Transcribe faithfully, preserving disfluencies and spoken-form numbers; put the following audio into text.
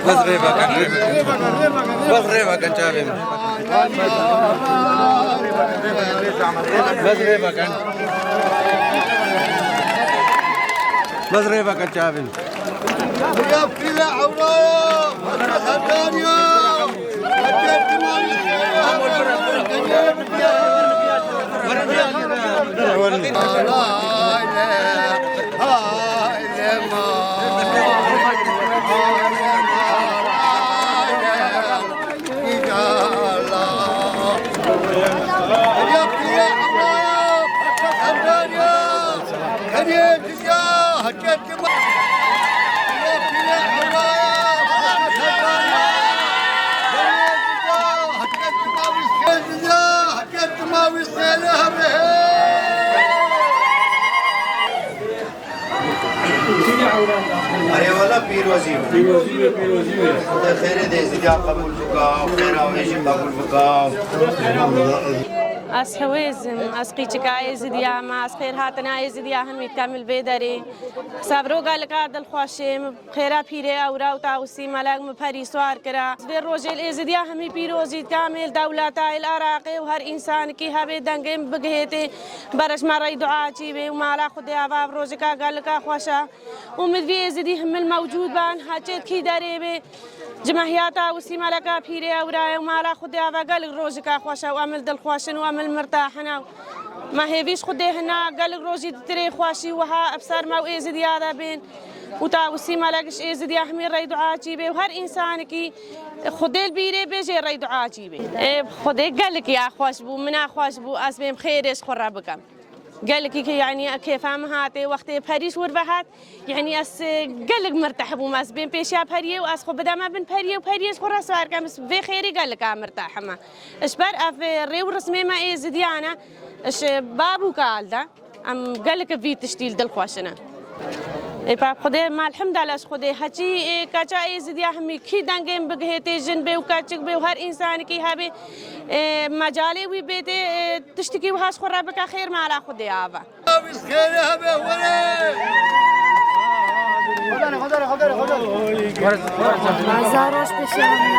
Bes rê vekin, rê vekin. Bes rê vekin çavê min. Bes rê vekin. Bes rê vekin çavê min. Erê wela pîrozî be. Pîrozî be, pîrozî be. Xuda xêrê dê zidiya qebûl bika, xêra wê jî qebûl bika. Ez hewêzim, ez qîçika Êzidiya me, ez xêrhatina Êzidiya hemî temil vê derê. Sebro gelika dilxweşê min. Xêra pîrê ewra û Tawusî Melek min perî swar kira. Vê rojê li Êzidiya hemî pîrozî dika, mêl dewleta, êl Iraqê û her însanekî hebe dengê min bigihêtê. Berejme rey dua çî bê û mala Xwedê ava rojika gelika xweş e. Û min vî Êzidî himil mewcûd ban, heçê kî derê bê. Cimehiya Tawusî Meleka pîrê ewra ye û mala Xwedê ava gelek rojika xweş e û em li dilxweş in û em li mirtahin e. Me hêvî ji Xwedê hina gelek rojî ditirê xweşî wiha bi ser me û Êzidiya de bên. Û Tawusî Melek ji Êzidiya hemî rey dua çî bê û her însanekî Xwedê li bîrê bê jê rey dua çî bê. Ê, Xwedê gelek ya xweş bû, min a xweş bû, ez bêm xêrê ji xwe re bikim. Gelekî ki, yanî, kêfa min hatê, wextê perî ji wir ve hat, yanî, ez, e, gelek mirteh bûm, ez bêm pêşiya periyê û ez xwe bideme bin periyê û periyê ji xwe re swar kem, ez vê xêrî gelek a mirteh me. Ji ber ev, e, rê û rismê me Êzidiyan e, ji bab û kal de. Em gelek vî tiştî li dil xweş in. Ê pa Xwedê, me elhamdulillah ji Xwedê. Heçî, ê, keça Êzidiya hemî kî dengê min bigihê tê jin bê û keçik bê û her însanekî hebê, ê, mecalê wî bê tê, ê, tiştekî wiha ji xwe re bike xêr mala Xwedê ava. Xêrê hebe were. Hezar roj pêşiya min.